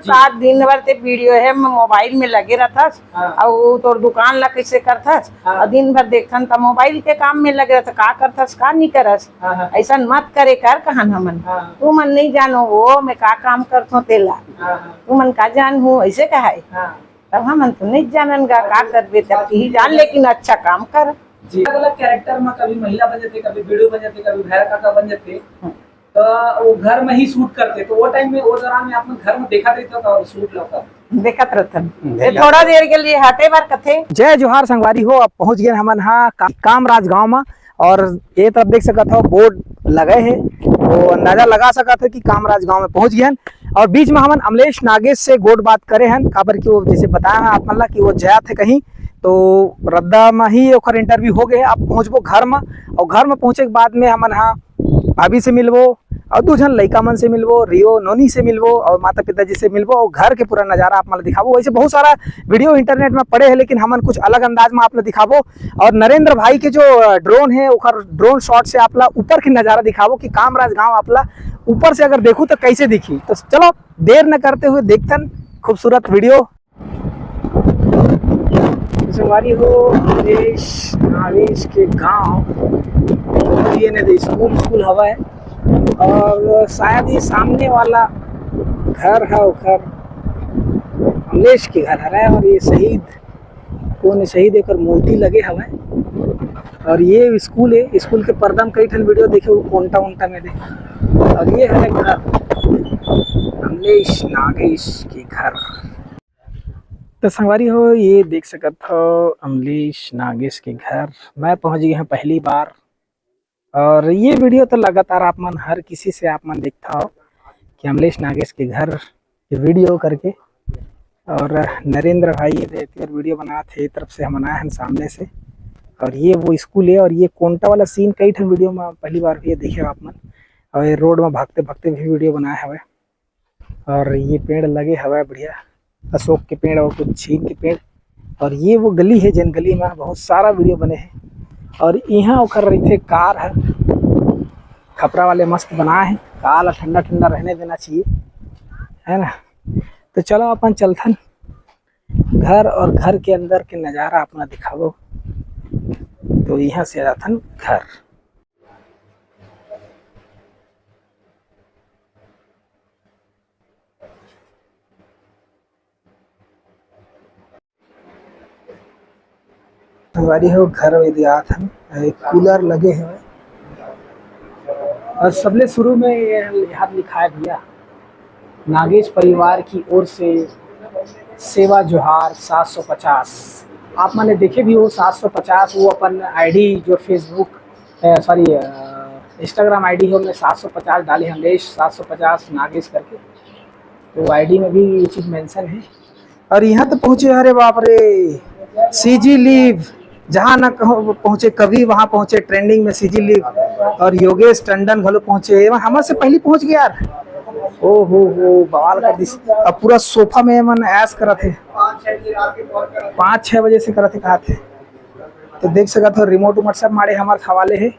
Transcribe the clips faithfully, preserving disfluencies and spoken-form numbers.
सात दिन भर ते वीडियो हे मोबाइल में लगे रहथस। हाँ। अउ तोर दुकान ला कैसे करथस? हाँ। अउ दिन भर देखथन त मोबाइल के काम में लगे रहथस, का करथस का नहीं करस? हाँ, हाँ। ऐसा मत करे कर कहन हमन। हाँ। तू मन नहीं जानो वो मैं का काम करथो तेला। हाँ, हाँ। तू मन का जान हूँ ऐसे कहाय। हाँ। तब हमन तो नहीं जानन गा का करबे, तब ही जान, लेकिन अच्छा काम कर। जी, अलग-अलग कैरेक्टर में कभी महिला बन जाते, कभी वीडियो बन जाते, कभी भैरा काका बन जाते। हम्म। तो वो घर में ही शूट करते, तो वो टाइम में, वो दौरान में आप मन घर में देखा देते हो तो शूट लौका? देखत रहथन। हम्म, ये देखत थोड़ा देर के लिए हटे बार कथे। जय जोहार संगवारी हो, अब पहुंच गए हमन हा का-, कामराज गांव में। और ये तरफ देख सकत हो बोर्ड लगे हे, तो अंदाजा लगा सकत हो कि कामराज गांव में पहुंच गए हन। और बीच में हमन अमलेश नागेश से गोठ बात करे हन, काबर कि वो जैसे बताया है आप मन ला कि वो जात हे कहीं, तो रद्दा में ही ओकर इंटरव्यू हो गए। अब पहुंचबो घर में, और घर में पहुंचे के बाद में हमन हा भाभी से मिलबो, और दू झन लइका मन से मिलबो, रियो नोनी से मिलबो और माता पिताजी से मिलबो और घर के पूरा नजारा आप मन ला दिखाबो। वैसे बहुत सारा वीडियो इंटरनेट में पड़े हैं, लेकिन हमन कुछ अलग अंदाज में आप ला दिखाबो। और नरेंद्र भाई के जो, अ, ड्रोन है, ओकर ड्रोन शॉट से आप ला ऊपर के नजारा दिखाबो कि कामराज गांव आप ला ऊपर से अगर देखू तो कैसे दिखी। तो चलो देर न करते हुए देखथन खूबसूरत वीडियो। तो संगवारी हो, अमलेश नागेश के गांव, ये ने दे स्कूल, स्कूल हवा है और शायद ये सामने वाला घर है ओकर, अमलेश के घर हरे और ये शहीद, कौन शहीद एकर मूर्ति लगे हवे। और ये स्कूल है, स्कूल के पर्दा में कई ठन वीडियो देखे हो, कोंटा उंटा में दे। और ये है घर, अमलेश नागेश के घर। तो संगवारी हो, ये देख सकत हो अमलेश नागेश के घर। मैं पहुंच गए हैं पहली बार, और ये वीडियो तो लगातार आप मन हर किसी से आप मन देखता हो कि अमलेश नागेश के घर के वीडियो करके। और नरेंद्र भाई ये देख, वीडियो बनात हे, तरफ से हमन आए हैं सामने से। और ये वो स्कूल है, और ये कोंटा वाला सीन कई ठन वीडियो में पहली बार भी देखे हो आप मन। और ये रोड में भागते भागते भी वीडियो बनाए हवे। और ये पेड़ लगे हवे बढ़िया, अशोक के पेड़ और कुछ छीन के पेड़। और ये वो गली है, जन गली में बहुत सारा वीडियो बने हैं। और यहाँ ओकर रहिथे कार है, खपरा वाले मस्त बनाए हैं। कार ला ठंडा ठंडा रहने देना चाहिए, है ना? तो चलो अपन चलथन घर और घर के अंदर के नजारा अपना दिखाबो। तो यहाँ से जाथन घर। संगवारी हो, घर में दिया था, एक कूलर लगे हुए। और सबले शुरू में ये यहाँ लिखा है भैया, नागेश परिवार की ओर से सेवा जोहार सात सौ पचास। आप माने देखे भी हो सात सौ पचास, वो अपन आईडी जो फेसबुक, अ, सॉरी, अ, इंस्टाग्राम आईडी है, उनमें सात सौ पचास डाले हैं, अमलेश सात सौ पचास नागेश करके। तो आईडी में भी ये चीज़ मेंशन है। और यहाँ तो पहुँचे, अरे बाप रे, सीजी लीव, जहाँ ना कहो पहुँचे कवि, वहाँ पहुँचे ट्रेंडिंग में सीजी लीव। और योगेश टंडन घलो पहुँचे, एवं हमर से पहले पहुँच गया यार। ओ हो हो, बवाल कर दिस। अब पूरा सोफा में मन ऐश करत हे, पाँच छः बजे से करत हे, कहा थे। तो देख सकत हो, रिमोट उमोट सब माड़े हमार खवाले हे।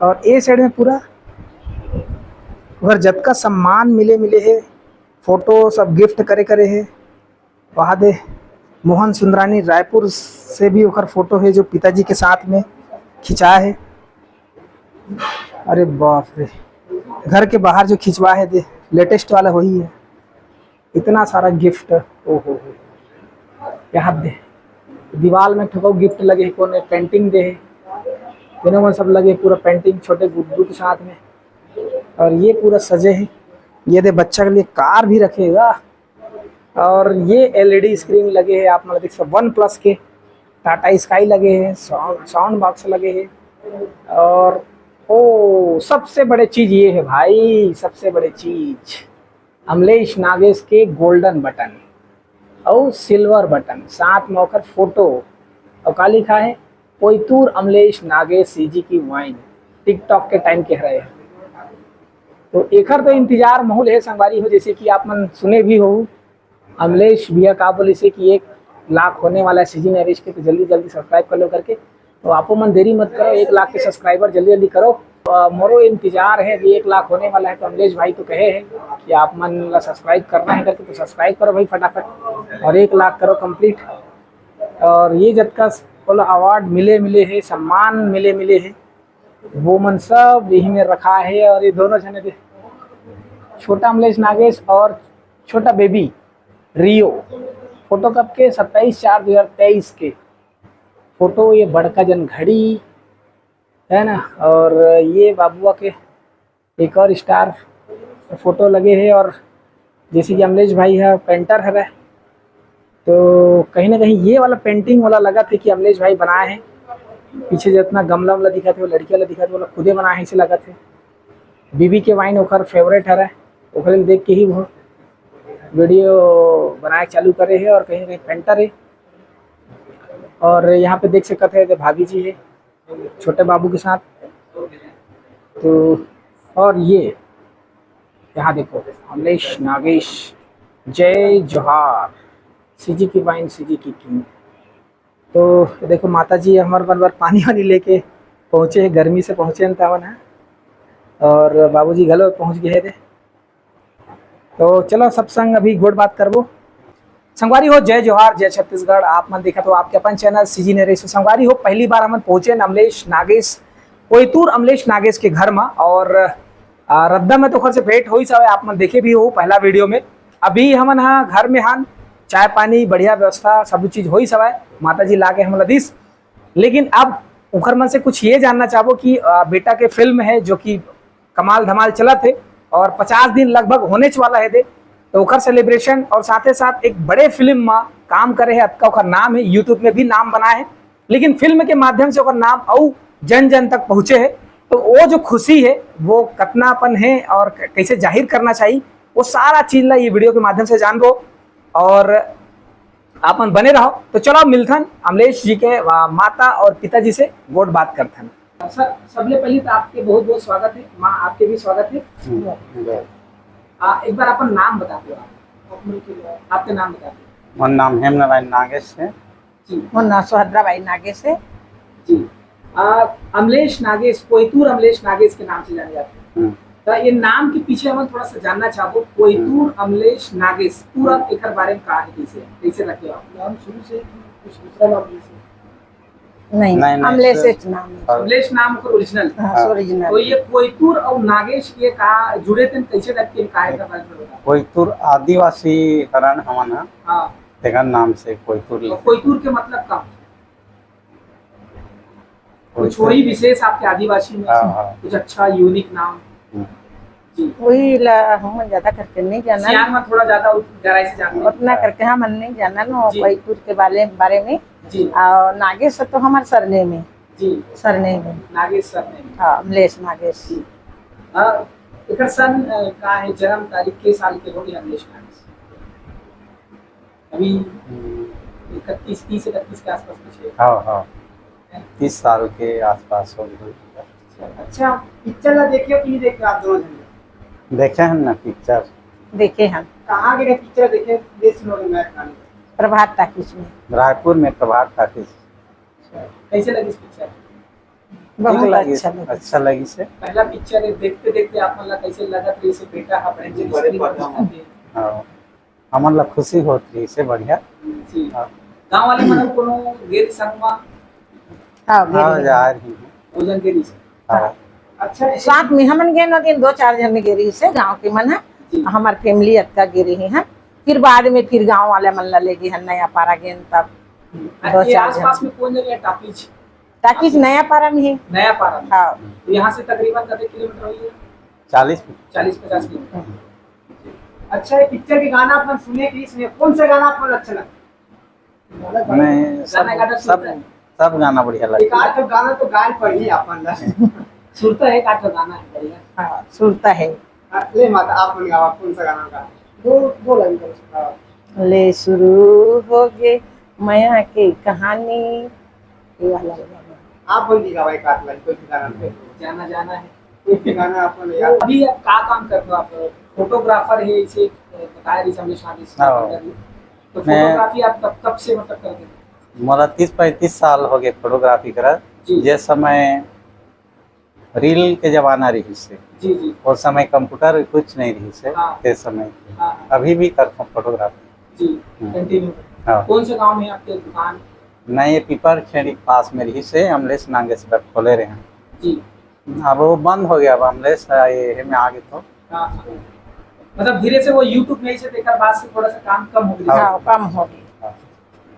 और ए साइड में पूरा ओकर जतका सम्मान मिले, मिले हे, फोटो सब गिफ्ट करे, करे हे। वहाँ दे मोहन सुंदरानी रायपुर से भी ओकर फोटो हे, जो पिताजी के साथ में खिंचाए हे। अरे बाप रे, घर के बाहर जो खिंचवा हे दे, लेटेस्ट वाला वही हे। इतना सारा गिफ्ट, ओ हो हो। यहाँ दे, दीवाल में ठको गिफ्ट लगे हे, कोने पेंटिंग दे हे, दोनों में सब लगे, पूरा पेंटिंग छोटे गुड्डू के साथ में। और ये पूरा सजे हे, ये दे बच्चा के लिए कार भी रखेगा। और ये एलईडी स्क्रीन लगे हे, आप मतलब देख सकते, वन प्लस के, टाटा स्काई लगे हे, साउंड, साउंड बॉक्स लगे हे। और ओ, सबसे बड़े चीज ये हे भाई, सबसे बड़े चीज अमलेश नागेश के गोल्डन बटन और सिल्वर बटन, साथ में ओकर फोटो। और का लिखा हे, कोयतूर अमलेश नागेश सीजी की वाइन, टिकटॉक के टाइम के हरे। तो एकर तो इंतजार माहौल हे संगवारी हो, जैसे कि आप मन सुने भी हो, अमलेश भैया का बोलिस हे कि एक लाख होने वाला है सीजी नरेश के, तो जल्दी जल्दी सब्सक्राइब कर लो करके। तो आपो मन देरी मत करो, एक लाख के सब्सक्राइबर जल्दी जल्दी करो। अ, मोरो इंतजार है, अभी एक लाख होने वाला है, तो अमलेश भाई तो कहे हैं कि आप मन ला सब्सक्राइब करना है करके, तो सब्सक्राइब करो भाई फटाफट, और एक लाख करो कंप्लीट। और ये जतका ओला अवार्ड मिले मिले है, सम्मान मिले मिले है, वो मन सब यही में रखा है। और ये दोनों झने दे, छोटा अमलेश नागेश और छोटा बेबी रियो, फोटो कब के? सत्ताईस चार दो हज़ार तेईस के फोटो। ये बड़का जन घड़ी है ना, और ये बाबुआ के एक और स्टार फोटो लगे है। और जैसे कि अमलेश भाई है, पेंटर हरे, तो कहीं ना कहीं ये वाला पेंटिंग वाला लगा थे कि अमलेश भाई बनाए हैं। पीछे जितना गमला वमला दिखा थे, वो लड़कियां वाला दिखा थे, वो लोग खुदे बनाए हैं, ऐसे लगा थे। बीबी के वाइन ओकर फेवरेट हरे, ओकरे देख के ही वो वीडियो बनाए चालू करे है। और कहीं ना कहीं पेंटर है। और यहाँ पे देख सकते हैं, भाभी जी है छोटे बाबू के साथ। तो और ये यहाँ देखो, अमलेश नागेश, जय जोहार, सीजी की वाइन, सीजी की किंग। तो देखो, माता जी हमारे बराबर पानी वानी लेके पहुँचे हैं, गर्मी से पहुँचे हैं तावन है, और बाबूजी घलो पहुँच गए थे। तो चलो, सब संग अभी गोठ बात करबो। संगवारी हो, जय जोहार, जय छत्तीसगढ़। आप मन देखत हो आपके अपन चैनल सीजी नरेश। संगवारी हो, पहली बार हमन पहुंचे अमलेश नागेश, कोयतूर अमलेश नागेश के घर में। और आ, रद्दा में तो ओकर से भेंट होइस हवय, आप मन देखे भी हो पहला वीडियो में। अभी हमन हा घर में हन, चाय पानी बढ़िया व्यवस्था, सब चीज होइस हवय, माता जी लाके हमला दिस। लेकिन अब उखर मन से कुछ ये जानना चाहबो कि आ, बेटा के फिल्म है जो कि कमाल धमाल चलत हे और पचास दिन लगभग होनेच वाला हे दे, तो ओकर सेलिब्रेशन और साथे साथ एक बड़े फिल्म में काम करे हे, अतका ओकर नाम हे, YouTube में भी नाम बनाए हे, लेकिन फिल्म के माध्यम से ओकर नाम अउ जन जन तक पहुँचे हे। तो वो जो खुशी हे, वो कतनापन हे और क-, कैसे जाहिर करना चाहिए, वो सारा चीज ला ये वीडियो के माध्यम से जानबो। और आपन बने रहो। तो चलो, मिलथन अमलेश जी के, आ, माता और पिताजी से गोठ बात करथन। सर, सबले पहले तो आपके बहुत बहुत स्वागत है, माँ आपके भी स्वागत है। हम्म, जय। आ, एक बार अपन नाम बता दो आप, आपके नाम बता दो। मोर नाम हेमनारायण नागेश है। जी। मोर नाम सुभद्रा बाई नागेश है। जी। आ, अमलेश नागेश, कोयतूर अमलेश नागेश के नाम से जाने जाते हैं। हम्म। तो ये नाम के पीछे हम थोड़ा सा जानना चाहबो, कोयतूर हम्म। अमलेश नागेश, पूरा हम्म। एकर बारे में का है, कैसे, कैसे रखे आप? नाम शुरू से कुछ दूसरा नाम जैसे? नहीं, नहीं, नहीं, अमलेश सर। नाम है। हाँ। अमलेश नाम ओकर ओरिजिनल। हाँ, हाँ। ओरिजिनल। तो ये कोयतूर और नागेश ये का जुड़े थे, कैसे रखे हैं, का है एकर बारे में बताओ। कोयतूर आदिवासी हरन हमन ह। हाँ। तेकर नाम से कोयतूर तो लिखे। कोयतूर के मतलब का? कुछ कोई वही विशेष आपके आदिवासी में हाँ, हाँ। कुछ अच्छा यूनिक नाम? हम्म। जी। वही ला हम ज्यादा करके नहीं जाना। सियान में थोड़ा ज्यादा उत-, गहराई से जानते हैं। उतना हाँ। करके हम नहीं जाना ना, जी। कोयतूर के बारे, बारे में। जी। और नागेश तो हमार सरनेम है। जी। सरनेम है। नागेश सरनेम। हाँ, अमलेश नागेश। जी। हाँ, एकर सन, अ, का है, जन्म तारीख के साल के होंगे अमलेश नागेश? अभी हम्म। इकतीस, तीस इकतीस के आसपास कुछ है। हाँ, हाँ। है? तीस साल के आसपास हो गए। अच्छा, पिक्चर ला देखे हो कि नहीं देखे आप दोनों जने? देखे हैं ना पिक्चर। देखे हैं। कहाँ के पिक्चर देखे, देश में मैं खाने? प्रभात टाकीज में। रायपुर में प्रभात टाकीज। अच्छा, कैसे लगी इस पिक्चर? बहुत ठीक लगी, अच्छा लगा। अच्छा लगी से। पहला पिक्चर है, देखते देखते आप मन ला कैसे लगत रही से बेटा हा बड़े जन बड़े स्क्रीन पर पर्दा में। हाँ। हमन ला खुशी होत रही से बढ़िया। जी। हाँ। गाँव वाले मन कोनो गेरी संग मा? हाँ, हाँ, गेरी। जा रही है। भोजन गेरी से। हाँ। अच्छा, साथ में हमन गेन दिन दो चार जन गेरी से गाँव के मन है। जी। हमार फैमिली अतका गेरी ही है। फिर बाद में फिर गाँव वाले मन ला ले गे हन नया पारा गेन तब दो ये चार जन। आसपास में कौन जगह है टाकीज? टाकीज नया पारा में है। नया पारा में। हाँ। तो यहाँ से तकरीबन कितने किलोमीटर होगी? चालीस। चालीस पचास किलोमीटर। हम्म। अच्छा, ये पिक्चर के गाना अपन सुने कि इसमें कौन सा गाना अपन अच्छा लगता है? नहीं, सब, गाना गाना सब, सुनता है? सब गाना बढ़िया लगता है। एक आध तो गाना तो गाय पड़ी अपन ला। सुरता है, एक आध तो गाना है बढ़िया। हाँ, सुरता है। हाँ, ले माता, आप मन गावा, कौन सा गाना गा? दो, दो लाइन करो। हाँ। ले शुरू हो गे मया के कहानी, ये वाला गाना। आप मन भी गावा एक आध लाइन, कोई भी गाना पे। जाना जाना है। कोई भी गाना आप मन याद। अभी आप का काम करते हो आप? फोटोग्राफर है, इसे बताया रही हमने शादी से हाँ। पहले। तो मैं फोटोग्राफी आप कब, कब से मतलब करते हैं? मोला तीस पैंतीस साल हो गए फोटोग्राफी करा। जी। जे समय रील के जमाना रहिस हे। जी जी। वो समय कंप्यूटर कुछ नहीं रहिस हे, हाँ। ते समय। हाँ। अभी भी करथों फोटोग्राफी। जी। हम्म। कंटिन्यू। हाँ। कौन से गांव में आपके दुकान? मैं ये पीपर खेड़ी के पास में रहिस हे, अमलेश नांगे से खोले रहे हैं। जी। अब वो बंद हो गया, अब अमलेश ये में आ गए तो। हाँ। मतलब धीरे से वो YouTube में से देखकर बाद से थोड़ा सा काम कम हो गया। हाँ। हाँ, कम हो गई।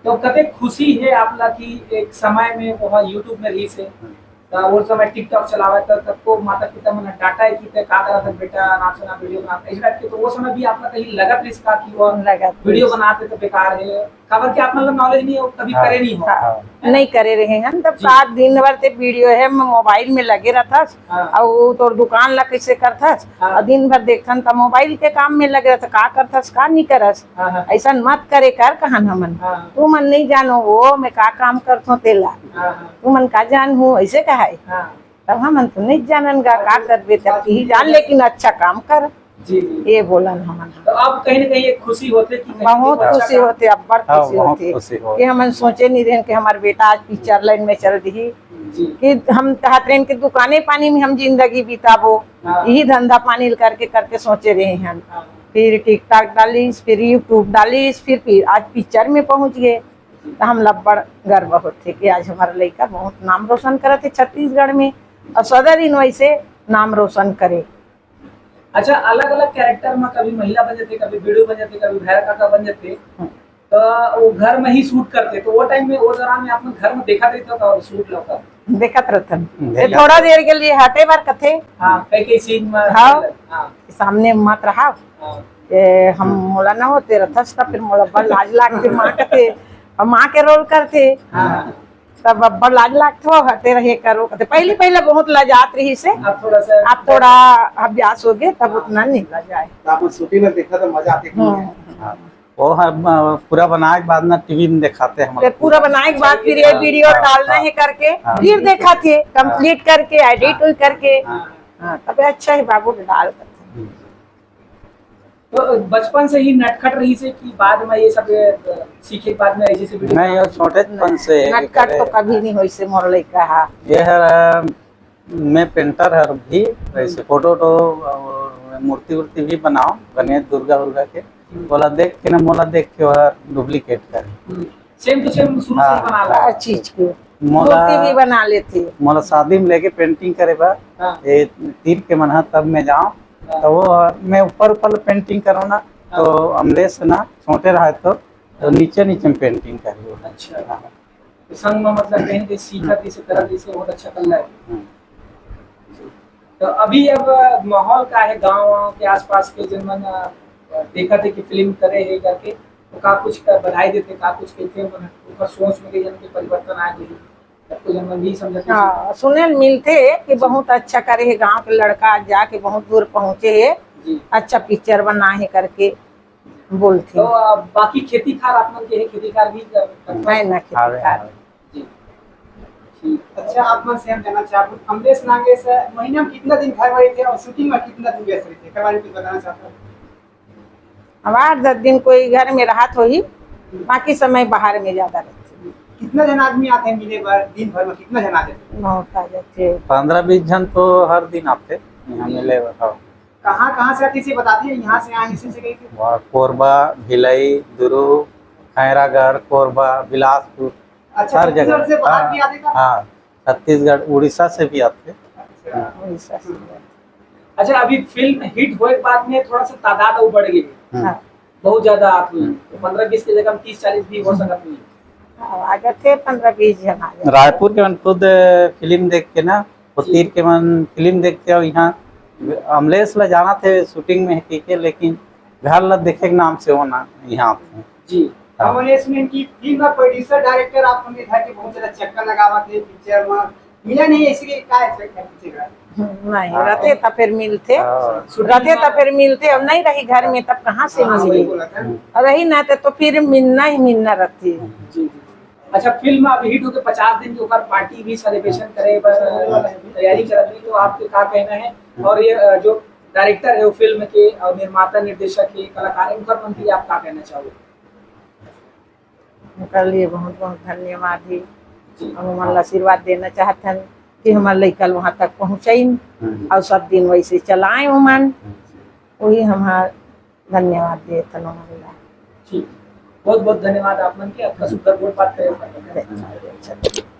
तो कते खुशी है आप ला कि एक समय में वो YouTube में रहिस हे, हम्म। तो वो समय TikTok चलावे तो तब को माता पिता मन डांटा है कि ते का करत है बेटा, नाच ना वीडियो बनात है, इस टाइप के। तो वो समय भी आप ला कहीं लगत रहिस का कि वो लगत वीडियो रहिस। बनाते तो बेकार है, काबर कि आप मन ला नॉलेज नहीं हो, कभी हाँ। करे नहीं हो। हाँ, नहीं करे रहे हैं तब जी। का दिन भर ते वीडियो हे मोबाइल में लगे रहथस। हाँ। और वो तोर दुकान ला कैसे करथस? हाँ। और दिन भर देखथन त मोबाइल के काम में लगे रहथस, का करथस का नहीं करस? हाँ, हाँ। ऐसा मत करे कर कहन हमन। हाँ। तू मन नहीं जानो वो मैं का काम करथो तेला। हाँ, हाँ। तू मन का जान हूँ ऐसे कहाय। हाँ। तब हमन तो नहीं जानन गा का करबे तब की जान, लेकिन अच्छा काम कर, जी जी। ये बोलन हमन। तो अब कहीं ना कहीं एक खुशी होते कि कहीं बहुत कुछ अच्छा खुशी काम होते, अब्बड़ हाँ, खुशी बहुत होते खुशी हो। कि हमन सोचे नहीं रहेन कि हमार बेटा आज पिक्चर लाइन में चल दिही, जी। कि हम चाहत रहेन कि दुकाने पानी में हम जिंदगी बिताबो, हाँ। यही धंधा पानी करके करके सोचे रहे हैं। हाँ। फिर TikTok डालिस, फिर YouTube डालिस, फिर पि-, आज पिक्चर में पहुंच गए, तो हम ला बड़ गर्व होते कि आज हमारा लड़का बहुत नाम रोशन करत है छत्तीसगढ़ में और सदर इन वैसे नाम रोशन करे। अच्छा, अलग अलग कैरेक्टर में कभी महिला बन जाते, कभी वीडियो बन जाते, कभी भैरा काका बन जाते, हम्म। तो वो घर में ही शूट करते, तो वो टाइम में, वो दौरान में आप लोग घर में देखा देते हो शूट लोग का? देखत रहथन। हम्म, ये थोड़ा देर के लिए हटे बार कथे, हाँ, कई कई सीन में। हाँ। हाँ। सामने मत रहा, हाँ। ये हम मोला ना होते रहथस तब फिर मोला बड़ लाज लागते माँ कथे, और माँ के रोल करते। हाँ। तब अब्बड़ लाज लागत हो, हटे रहे करो कथे। पहली पहले बहुत लजात रहिस हे, अब थोड़ा सा अब थोड़ा अभ्यास हो गए तब उतना नहीं लजाए। तो आप शूटिंग में देखा तो मजा आती थी। हम्म। हाँ। वो हर अ, पूरा बनाए के बाद ना टीवी में दिखाते हैं हम फिर लोग। पूरा बनाए के बाद फिर ये हाँ, वीडियो हाँ, डालना हाँ। है करके हाँ। फिर देखा थे, कंप्लीट करके, एडिट हुई करके। हाँ। हाँ, तब अच्छा है बाबू डाल करके। हम्म। तो बचपन से ही नटखट रहिस हे कि बाद में ये सब, अ, सीखे के बाद में ऐसे ऐसे वीडियो? नहीं, ये छोटे पन से ये नटखट करे। तो कभी नहीं होइस हे मोर लइका हा। ये है, अ, मैं पेंटर हर भी, वैसे फोटो वोटो और मूर्ति वूर्ति भी बनाओ, गणेश दुर्गा उर्गा के। मोला देख के ना, मोला देख के वह डुप्लीकेट करे। सेम टू सेम शुरू से ही बना ला। हर चीज के मोला मूर्ति भी बना लेते। मोला शादी में लेके पेंटिंग करे बर, हाँ। ये तीर के मन ह, तब मैं जाऊँ, हाँ। तो वो मैं ऊपर ऊपर पेंटिंग करो ना, तो अमलेश ना छोटे रहे तो, तो नीचे नीचे में पेंटिंग करे वो। अच्छा। तो संग में मतलब कहीं ना कहीं सीखा, जैसे करा, जैसे बहुत अच्छा कर रहा है। हम्म। तो अभी अब माहौल का है गांव, वांव के आसपास के जन मन, अ, देखा थे कि फिल्म करे है करके, तो का कुछ कर, बधाई देते, का कुछ कहते हैं, मन ऊपर सोच में कई जन के परिवर्तन आ गई, तब तो जन मन भी समझते हैं। हाँ, सुने ल मिलते कि बहुत अच्छा करे है, गांव के लड़का आज जाके बहुत दूर पहुंचे है, जी। अच्छा पिक्चर बना है करके बोलते। तो अ, बाकी खेती खार आप मन के है, खेती खार भी कर, करते है ना खेती आवे, खार। आवे। जी। ठीक। अच्छा, आप मन से हम जानना चाहबो, अमलेश नागेश महीना में कितना दिन घर में रहते हैं और शूटिंग में कितना दिन व्यस्त रहते हैं, के बारे में कुछ बताना चाहते हो? अब आठ दस दिन कोई घर में रहत होही, बाकी समय बाहर में ज्यादा रहते। कितना जन आदमी आते हैं मिले भर, दिन भर में कितना जन आ जाते हैं? बहुत आ जाते। पंद्रह बीस जन तो हर दिन आते यहाँ मिले बर। हाँ। कहाँ कहाँ से आते हैं, इसे बताते हैं, यहाँ से आए, इसे, इसे कहीं से? वहाँ कोरबा, भिलाई, दुरूग, खैरागढ़, कोरबा, बिलासपुर, अच्छा, हर जगह। छत्तीसगढ़ से बाहर हाँ, भी आते हैं? हाँ, छत्तीसगढ़, उड़ीसा से भी आते। अच्छा। वैसा। अच्छा, अभी फिल्म हिट होए के बाद में थोड़ा सा तादाद और बढ़ गई है, हम्म। हाँ। बहुत ज्यादा आप हुई, तो पंद्रह बीस की जगह हम तीस चालीस भी हो सकत हुई। हाँ, आ जाते पंद्रह बीस जन आ जाते। रायपुर के मन खुद फिल्म देख के ना, वो जी। तीर के मन फिल्म देख के, और यहाँ अमलेश ला जाना थे शूटिंग में है, ठीक है, लेकिन घर ला देखे के नाम से वो ना यहाँ आते हैं। जी। हम उन्हें सुने कि फिल्म का प्रोड्यूसर डायरेक्टर आप उनके घर के बहुत ज्यादा चक्कर लगावा थे पिक्चर में, मिला नहीं, ऐसे के का है सर, पिक्चर का? नहीं रहते तब फिर मिलते, हाँ। रहते तब फिर मिलते। अब नहीं रही घर में तब कहाँ से हाँ, वही मिले? बोला था। और रही ना तो, तो फिर मिलना ही मिलना रहती। जी, जी। अच्छा, फिल्म अभी हिट होके पचास दिन के ऊपर पार्टी भी सेलिब्रेशन करे बर तैयारी करत रही, तो आपके का कहना है? और ये, अ, जो डायरेक्टर है वो फिल्म के और निर्माता निर्देशक है, कलाकार है, उनका मन के लिए आप का कहना चाहोगे? उनका लिए बहुत बहुत धन्यवाद ही। जी। हम मन ला आशीर्वाद देना चाहत हन कि हमर लइका ल वहाँ तक पहुँचाइन, हम्म। अउ सब दिन वैसे चलाए ओमन। वही हमर धन्यवाद देत हन ओमन ला। ठीक, बहुत बहुत धन्यवाद आप मन के, आपका सुंदर गोठ बात करे।